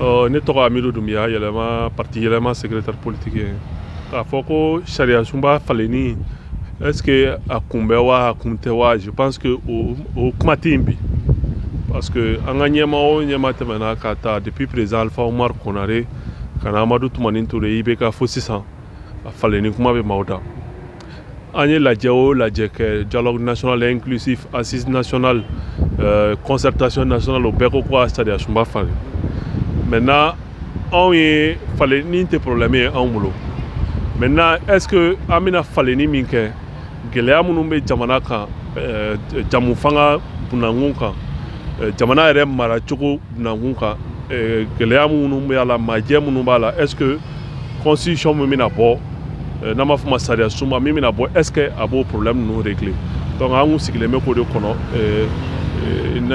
Ne tɔgɔ Amidu Dunbiya, Yɛlɛma parti, Yɛlɛma secrétaire politique ye. K'a fɔ ko sariya sunba falenni, est ce que a kun bɛ wa, a kun tɛ wa? Je pense que o kuma tɛ yen bi, parce que an ka ɲɛmaa o ɲɛmaa tɛmɛna ka taa, depuis président Alpha Umar Konare ka na Amadu Tumani Ture, IBK, fo sisan, a falenni kuma bɛ maaw da. An ye lajɛ o lajɛ kɛ, dialogue national inclusif, assise nationale, concertation nationale, o bɛɛ ko ko ka sariya sunba falen. Maintenant, anw ye falenni tɛ problème ye anw bolo. Maintenant, est ce que an bɛna falenni min kɛ, gɛlɛya minnu bɛ jamana kan, jamu fanga bunankun kan, jamana yɛrɛ maracogo bunankun kan, gɛlɛya minnu bɛ a la, majɛ minnu b'a la, est ce que constitution min bɛna bɔ, n'an b'a fɔ ma sariya sunba min bɛna bɔ, est ce que a b'o problème ninnu régler? Donc an kun sigilen bɛ k'o de kɔnɔ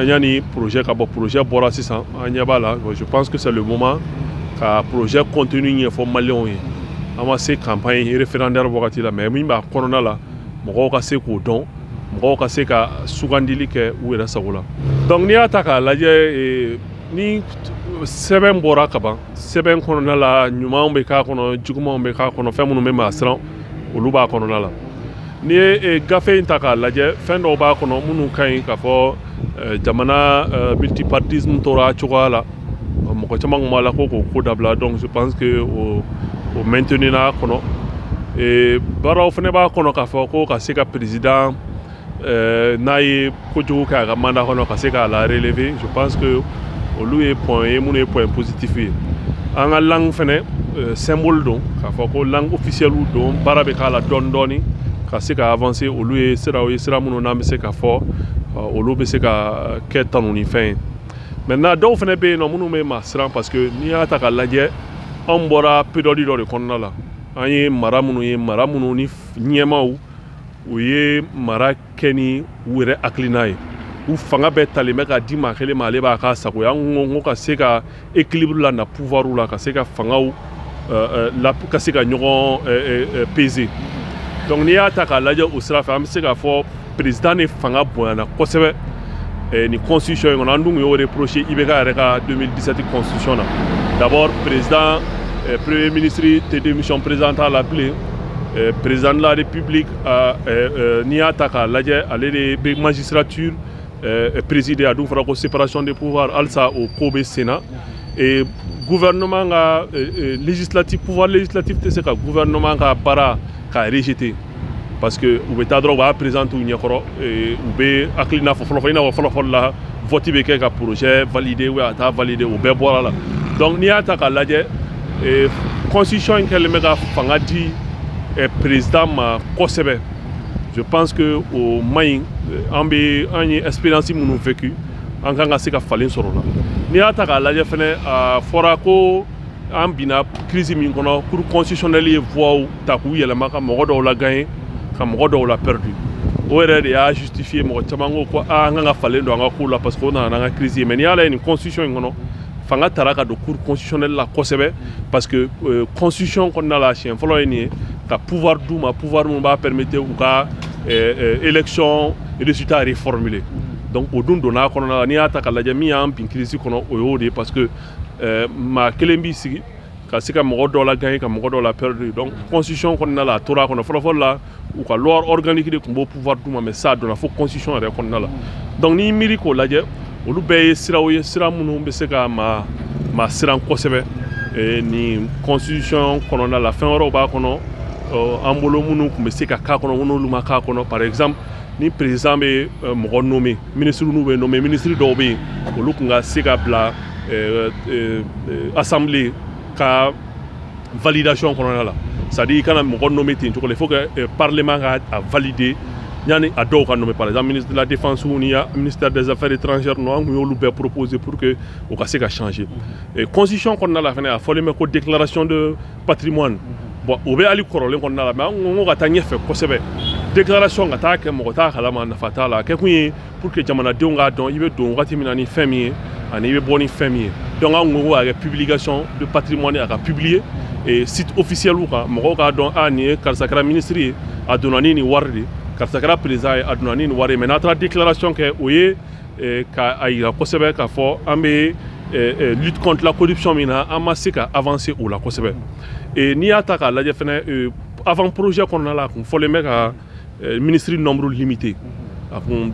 yanni projet ka bɔ. Projet bɔra sisan, an ɲɛ b'a la. Je pense que c'est le moment ka projet contenu ɲɛfɔ maliyɛnw ye. An ma se campagne référendaire wagati la, mais min b'a kɔnɔna la, mɔgɔw ka se k'o dɔn, mɔgɔw ka se ka sugandili kɛ u yɛrɛ sago la. Donc n'i y'a ta k'a lajɛ, ni sɛbɛn bɔra ka ban, sɛbɛn kɔnɔna la, ɲumanw bɛ k'a kɔnɔ, jugumanw bɛ k'a kɔnɔ, fɛn minnu bɛ maa siran, olu b'a kɔnɔna la. N'i ye gafe in ta k'a lajɛ, fɛn dɔw b'a kɔnɔ minnu ka ɲi, k'a fɔ jamana multipartisme tora cogoya la. Mɔgɔ caman kun b'a la ko k'o ko dabila. Donc je pense que o maintenu n'a kɔnɔ. Baaraw fana b'a kɔnɔ, k'a fɔ ko ka se ka président, n'a ye kojugu kɛ a ka mandat kɔnɔ, ka se k'a la relever. Je pense que olu ye point ye minnu ye point positif ye. An ka langue fɛnɛ, symbole don, k'a fɔ ko langue officielle don, baara bɛ k'a la dɔɔni dɔɔni ka se ka avancer. Olu ye siraw ye, sira minnu n'an bɛ se ka fɔ olu bɛ se ka kɛ tanu ni fɛn ye. Maintenant, dɔw fɛnɛ bɛ yen nɔ minnu bɛ maa siran, parce que n'i y'a ta k'a lajɛ, anw bɔra période dɔ de kɔnɔna la. An ye mara minnu ye, mara minnu ni ɲɛmaaw u ye mara kɛ ni u yɛrɛ hakilina ye, u fanga bɛɛ talen bɛ ka di maa kelen ma, ale b'a k'a sago ye. An ko ka se ka équilibre la na pouvoir la, ka se ka fangaw la, ka se ka ɲɔgɔn peser. Donc n'i y'a ta k'a lajɛ o sira fɛ, an bɛ se k'a fɔ président de fanga bonyana kosɛbɛ nin constitution in kɔnɔ. An dun y'o reprocher IBK yɛrɛ ka 2017 constitution na. D'abord, président, premier ministre tɛ démission président t'a la bilen. Président de la République, n'i y'a ta k'a lajɛ, ale de bɛ magistrature présider. A dun fɔra ko séparation des pouvoirs, halisa o ko bɛ sen na. Et gouvernement ka législatif, pouvoir législatif tɛ se ka gouvernement ka baara k'a rejeter, parce que u bɛ taa dɔrɔn, u b'a présenter u ɲɛkɔrɔ, u bɛ hakilina fɔ fɔlɔ fɔlɔ, i n'a fɔ fɔlɔ fɔlɔ la, vote bɛ kɛ ka projet valider ou a t'a valider, o bɛɛ bɔra la. Donc n'i y'a ta k'a lajɛ, constitution in kɛlen bɛ ka fanga di président ma kosɛbɛ. Je pense que o man ɲi. An bɛ an ye expérience minnu vécu, an kan ka se ka falen sɔrɔ o la. N'i y'a ta k'a lajɛ fɛnɛ, a fɔra ko an binna crise min kɔnɔ, cour constitutionnelle ye voix ta k'u yɛlɛma, ka mɔgɔ dɔw la gagner, ka mɔgɔ dɔw la perdu. O yɛrɛ de y'a justifier, mɔgɔ caman ko ko aa, an kan ka falen don an ka kow la, parce que o nana n'an ka crise ye. Mais n'i y'a lajɛ nin constitution in kɔnɔ, fanga taara ka don cour constitutionnelle la kosɛbɛ, parce que constitution kɔnɔna la, siɲɛ fɔlɔ ye nin ye ka pouvoir d'u ma, pouvoir min b'a permettre u ka élection résultat réformuler. Donc o dun donna a kɔnɔna la. N'i y'a ta k'a lajɛ, min y'an bin crise kɔnɔ, o y'o de ye, parce que maa kelen b'i sigi ka se ka mɔgɔ dɔw la gagner, ka mɔgɔ dɔw la perdu. Donc constitution kɔnɔna la, a tora a kɔnɔ. Fɔlɔ fɔlɔ la, u ka loi organique de tun b'o pouvoir d'u ma, mais sisan a donna fo constitution yɛrɛ kɔnɔna la. Donc n'i miiri k'o lajɛ, olu bɛɛ ye siraw ye, sira minnu bɛ se ka maa maa siran kosɛbɛ nin constitution kɔnɔna la. Fɛn wɛrɛw b'a kɔnɔ an bolo minnu tun bɛ se ka k'a kɔnɔ, n'olu ma k'a kɔnɔ. Par exemple, ni président bɛ mɔgɔ nommer, ministre n'u bɛ nommer, ministre dɔw bɛ yen, olu tun ka se ka bila assemblée ka validation kɔnɔna la. C'est à dire, i kana mɔgɔ nommer ten cogo la, il faut que parlement ka a valider yanni a dɔw ka nommer. Par exemple, ministre de la Défense ni ministère des Affaires étrangères ninnu, an tun y'olu bɛɛ proposer pour que o ka se ka changer. Constitution kɔnɔna la fɛnɛ, a fɔlen bɛ ko déclaration de patrimoine. Bon, o bɛ hali kɔrɔlen kɔnɔna la, mais an ko ka taa ɲɛfɛ kosɛbɛ. Déclaration ka taa kɛ, mɔgɔ t'a kalama, nafa t'a la. A kɛ kun ye pour que jamanadenw k'a dɔn i bɛ don wagati min na ni fɛn min ye, ani i bɛ bɔ ni fɛn min ye. Donc an ko k'a kɛ publication de patrimoine, a ka publier site officiel kan, mɔgɔw k'a dɔn a nin ye karisa kɛra ministre ye, a donna ni nin wari de, karisa kɛra président ye, a donna ni nin wari ye. Mais n'a taara déclaration kɛ, o ye ka a yira kosɛbɛ k'a fɔ an bɛ lutte contre la corruption min na, an ma se ka avancer o la kosɛbɛ. N'i y'a ta k'a lajɛ fɛnɛ, avant projet kɔnɔna la, a kun fɔlen bɛ ka ministre nombre limité, a kun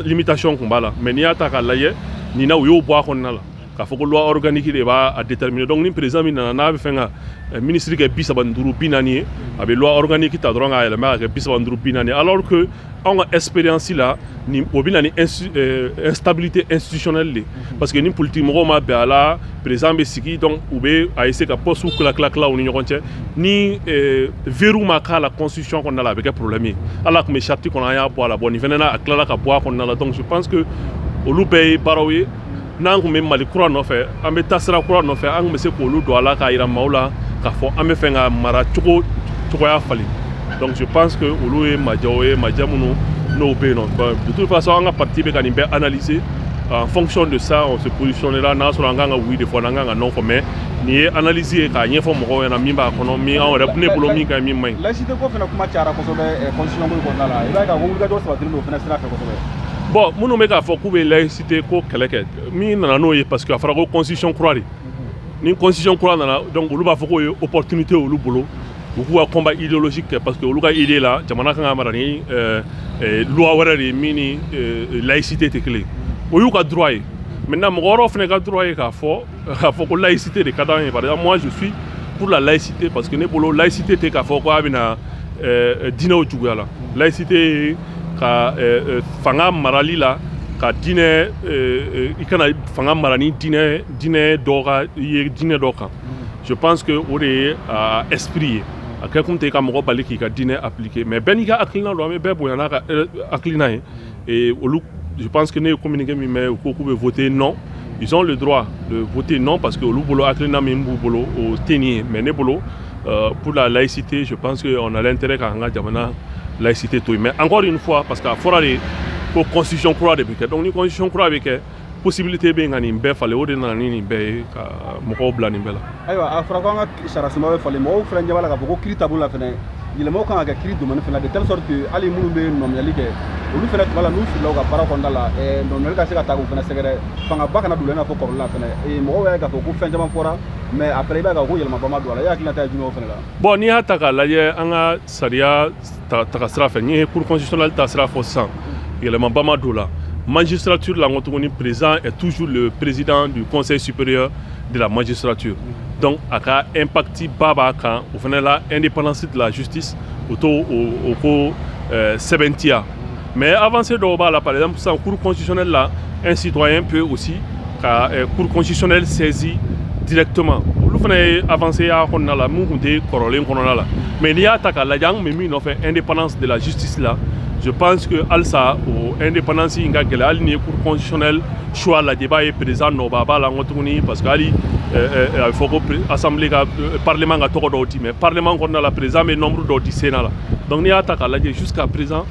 limitation kun b'a la. Mais n'i y'a ta k'a lajɛ nin na, u y'o bɔ a kɔnɔna la k'a fɔ ko loi organique de b'a déterminer. Donc ni président min nana, n'a bɛ fɛ ka ministre kɛ 35, 40 ye, a bɛ loi organique ta dɔrɔn k'a yɛlɛma ka kɛ 35, 40, alors que anw ka expérience la, ni o bɛ na ni instabilité institutionnelle de, parce que ni politique mɔgɔw ma bɛn a la, président bɛ sigi, donc u bɛ a essayer ka poste tila tila tila u ni ɲɔgɔn cɛ. Ni verrou ma k'a la constitution kɔnɔna la, a bɛ kɛ problème ye. Hali a tun bɛ charte kɔnɔ, an y'a bɔ a la. Bon, nin fɛnɛ na, a tilala ka bɔ a kɔnɔna la. Donc je pense que olu bɛɛ ye baaraw ye. N'an tun bɛ Mali kura nɔfɛ, an bɛ taasira kura nɔfɛ, an tun bɛ se k'olu don a la k'a yira maaw la k'a fɔ an bɛ fɛ ka mara cogo cogoya falen. Donc je pense que olu ye majɛw ye, majɛ minnu n'o bɛ yen nɔ. Bon, de toute façon, an ka parti bɛ ka nin bɛɛ analyser. En fonction de ça, on se positionnera, n'a sɔrɔ an kan ka oui de fɔ, n'an kan ka non fɔ. Mais nin ye analyse ye k'a ɲɛfɔ mɔgɔw ɲɛna min b'a kɔnɔ, min anw yɛrɛ ne bolo, min ka ɲi, min man ɲi. Laïcité ko fana kuma cayara kosɛbɛ constitution ko in kɔnɔna la. I b'a ye k'a fɔ wulikajɔ sabatilen don o fana sira fɛ kosɛbɛ. Bon, minnu bɛ k'a fɔ k'u bɛ laïcité ko kɛlɛ kɛ, min nana n'o ye, parce que a fɔra ko constitution kura de. Ni constitution kura nana, donc olu b'a fɔ k'o ye opportunité olu bolo, u k'u ka combat idéologique kɛ, parce que olu ka idée la, jamana kan ka mara ni loi wɛrɛ de ye min ni laïcité tɛ kelen. O y'u ka droit ye. Maintenant, mɔgɔ wɛrɛw fana ka droit ye k'a fɔ ko laïcité de ka d'an ye. Par exemple, moi, je suis pour la laïcité, parce que ne bolo, laïcité tɛ k'a fɔ ko a bɛna diinɛw juguya la. Laïcité ye ka fanga marali la ka diinɛ, i kana fanga mara ni diinɛ dɔ ka i ye diinɛ dɔ kan. Je pense que o de ye a esprit ye. A kɛ kun tɛ ka mɔgɔ bali k'i ka diinɛ appliquer, mais bɛɛ n'i ka hakilina don. An bɛ bɛɛ bonya n'a ka hakilina ye. Et olu, je pense que ne ye communiqué min mɛn, u ko k'u bɛ voter non. Ils ont le droit de voter non, parce que olu bolo, hakilina min b'u bolo, o tɛ nin ye. Mais ne bolo, pour la laïcité, je pense que on a l'intérêt k'an ka jamana laïcité to yen. Mais encore une fois, parce que a fɔra de ko constitution kura de bɛ kɛ, donc ni constitution kura bɛ kɛ, possibilité bɛ yen ka nin bɛɛ falen. O de nana ni nin bɛɛ ye ka mɔgɔw bila nin bɛɛ la. Ayiwa, a fɔra ko an ka sariya sunba bɛ falen. Mɔgɔw fana ɲɛ b'a la k'a fɔ ko kiiri taabolo la fɛnɛ, yɛlɛmaw kan ka kɛ kiiri domaine fana, de telle sorte que hali minnu bɛ nɔminɛli kɛ, olu fana tuma la n'u filila u ka baara kɔnɔna la, nɔminɛli ka se ka ta k'u fana sɛgɛrɛ, fangaba kana don u la i n'a fɔ kɔrɔlen la fana. Mɔgɔw y'a ye k'a fɔ ko fɛn caman fɔra, mais après i b'a ye k'a fɔ ko yɛlɛmaba ma don a la. E hakilina ta ye jumɛn o fana la? Bon, n'i y'a ta k'a lajɛ, an ka sariya taga sira fɛ, n'i ye cour constitutionnelle ta sira fɔ sisan, yɛlɛmaba ma don o la. Magistrature la, n ko tuguni, président est toujours le président du Conseil supérieur de la magistrature, donc a ka impact ba b'a kan o fana la. Indépendance de la justice, o t'o o ko sɛbɛntiya. Mais avancée dɔw b'a la. Par exemple, sisan, cour constitutionnelle la, un citoyen peut aussi ka cour constitutionnelle saisir directement. Olu fana ye avancée y'a kɔnɔna la mun tun tɛ kɔrɔlen kɔnɔna la. Mais n'i y'a ta k'a lajɛ, an tun bɛ min nɔfɛ, indépendance de la justice la, je pense que halisa o indépendance in ka gɛlɛn. Hali ni ye cour constitutionnelle choix lajɛ, i b'a ye président nɔba b'a la. N ko tuguni, parce que hali a bɛ fɔ ko assemblée ka, parlement ka tɔgɔ dɔw di, mais parlement kɔnɔna la, président bɛ nombre dɔw di sénat la. Donc n'i y'a ta k'a lajɛ, jusqu'à présent,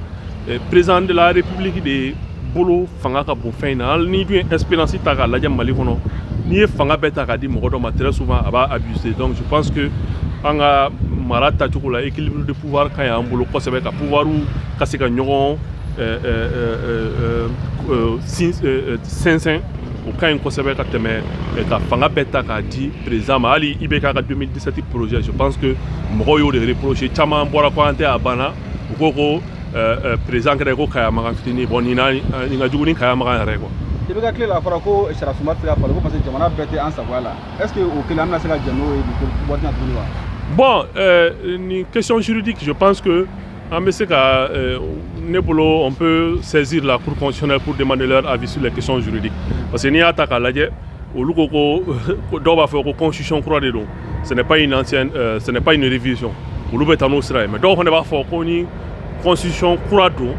président de la République de bolo fanga ka bon fɛn in na. Hali n'i dun ye expérience ta k'a lajɛ Mali kɔnɔ, n'i ye fanga bɛɛ ta k'a di mɔgɔ dɔ ma, très souvent a b'a abuser. Donc je pense que an ka mara tacogo la, équilibre de pouvoir ka ɲi an bolo kosɛbɛ, ka pouvoir ka se ka ɲɔgɔn sɛnsɛn, o ka ɲi kosɛbɛ ka tɛmɛ ka fanga bɛɛ ta k'a di président ma. Hali IBK ka 2017 projet, je pense que mɔgɔw y'o de reprocher. Caman bɔra ko an tɛ, a banna. U ko président kɛra ko Kaya Magan fitinin. Bon, nin na, nin ka jugu ni Kaya Magan yɛrɛ ye quoi. I bɛ ka tile la, a fɔra ko sariya sunba tɛ se ka falen ko parce que jamana bɛɛ tɛ an sagoya la. Est ce que o kelen an bɛna se ka jɛn n'o ye nin waati in na tuguni wa? Bon, nin question juridique, je pense que an bɛ se ka ne bolo, on peut saisir la Cour constitutionnelle pour demander leur avis sur les questions juridiques, parce que n'i y'a ta k'a lajɛ, olu ko dɔw b'a fɔ ko constitution kura de don, ce n'est pas une ancienne, ce n'est pas une révision. Olu bɛ taa n'o sira ye. Mais dɔw fana b'a fɔ ko ni constitution kura don,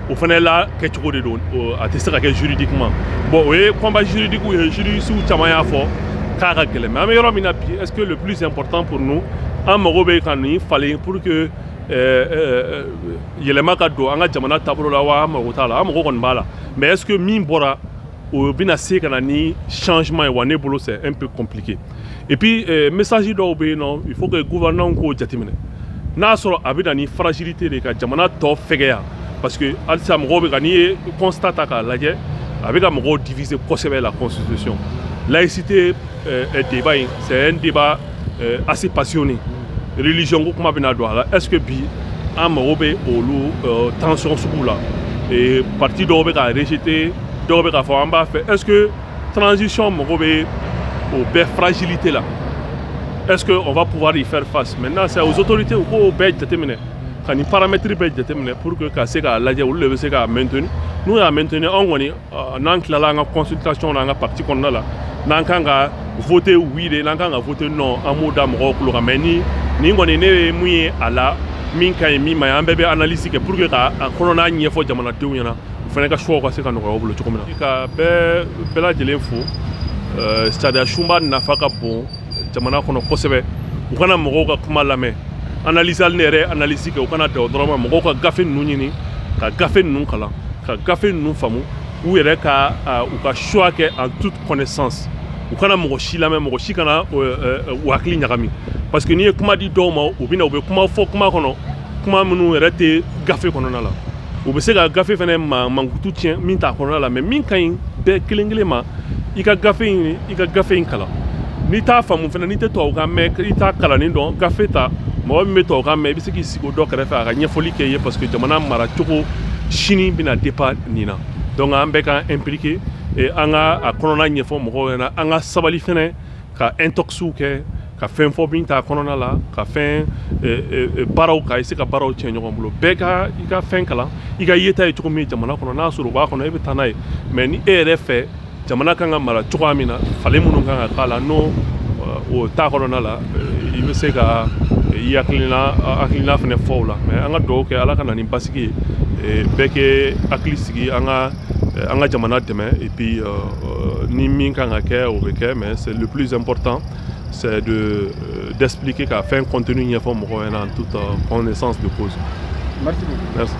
o fana la kɛcogo de don, a tɛ se ka kɛ juridiquement. Bon, o ye combat juridique ye. Juristes caman y'a fɔ k'a ka gɛlɛn. Mais an bɛ yɔrɔ min na bi, est-ce que le plus important pour nous, an mago bɛ ka nin falen pour que yɛlɛma ka don an ka jamana taabolo la wa, an mago t'a la? An mago kɔni b'a la, mais est-ce que min bɔra, o bɛna se ka na ni changement ye wa? Ne bolo, c'est un peu compliqué. Et puis message dɔw bɛ yen nɔ, il faut que gouvernement k'o jateminɛ, n'a sɔrɔ a bɛ na ni fragilité de ka jamana tɔ fɛgɛya, parce que halisa mɔgɔw bɛ ka, n'i ye constat ta k'a lajɛ, A bɛ ka mɔgɔw diviser kosɛbɛ, la constitution. Laïcité débat in, c'est un débat assez passionné. Religion ko kuma bɛna don a la. Est ce que bi an mago bɛ olu tension sugu la? Et parti dɔw bɛ ka rejeter, dɔw bɛ k'a fɔ an b'a fɛ. Est ce que transition mago bɛ o bɛɛ fragilité la? Est ce que on va pouvoir y faire face? Maintenant, c'est aux autorités u k'o bɛɛ jateminɛ, ka nin paramètre bɛɛ jateminɛ pour que ka se k'a lajɛ olu de bɛ se k'a maintenir. N'u y'a maintenir, anw kɔni, n'an tilala an ka consultation n'an ka parti kɔnɔna la, n'an kan ka voter oui de, n'an kan ka voter non, an b'o da mɔgɔw tulo kan. Mais ni nin kɔni, ne ye mun ye a la, min ka ɲi, min ma ɲi, an bɛɛ bɛ analyse kɛ pour que ka a kɔnɔna ɲɛfɔ jamanadenw ɲɛna, u fana ka choix ka se ka nɔgɔya u bolo cogo min na. Ka bɛɛ lajɛlen fo. Sariya sunba nafa ka bon jamana kɔnɔ kosɛbɛ. U kana mɔgɔw ka kuma lamɛn, analyse, hali ne yɛrɛ analyse kɛ, u kana dan o dɔrɔn ma. Mɔgɔw ka gafe ninnu ɲini, ka gafe ninnu kalan, ka gafe ninnu faamu, u yɛrɛ ka u ka choix kɛ en toute connaissance. U kana mɔgɔ si lamɛn, mɔgɔ si kana u hakili ɲagami, parce que n'i ye kuma di dɔw ma, u bɛ na, u bɛ kuma fɔ kuma kɔnɔ, kuma minnu yɛrɛ tɛ gafe kɔnɔna la. U bɛ se ka gafe fɛnɛ mankutu tiɲɛ min t'a kɔnɔna la. Mais min ka ɲi bɛɛ kelen kelen ma, i ka gafe in, i ka gafe in kalan. N'i t'a faamu fɛnɛ, n'i tɛ tubabukan mɛn, i t'a kalannin dɔn, gafe ta, mɔgɔ min bɛ tubabukan mɛn, i bɛ se k'i sigi o dɔ kɛrɛfɛ, a ka ɲɛfɔli kɛ i ye, parce que jamana maracogo sini bɛna dépend nin na. Donc an bɛɛ k'an impliqué, an ka a kɔnɔna ɲɛfɔ mɔgɔw ɲɛna. An ka sabali fɛnɛ ka intoxiw kɛ, ka fɛn fɔ min t'a kɔnɔna la, ka fɛn baaraw ka se ka baaraw tiɲɛ ɲɔgɔn bolo. Bɛɛ ka i ka fɛn kalan, i ka yeta ye cogo min jamana kɔnɔ, n'a sɔrɔ o b'a kɔnɔ, e bɛ taa n'a ye. Mais ni e yɛrɛ fɛ jamana kan ka mara cogoya min na, falen minnu kan ka k'a la, n'o o t'a kɔnɔna la, i bɛ se ka i hakilina fɛnɛ fɔ o la. Mais an ka dugawu kɛ, Ala ka na ni basigi ye, bɛɛ kɛ hakili sigi, an ka jamana dɛmɛ. Et puis ni min kan ka kɛ, o bɛ kɛ. Mais c'est le plus important, c'est d'expliquer, ka fɛn contenu ɲɛfɔ mɔgɔw ɲɛna en toute connaissance de cause. Merci beaucoup. Merci.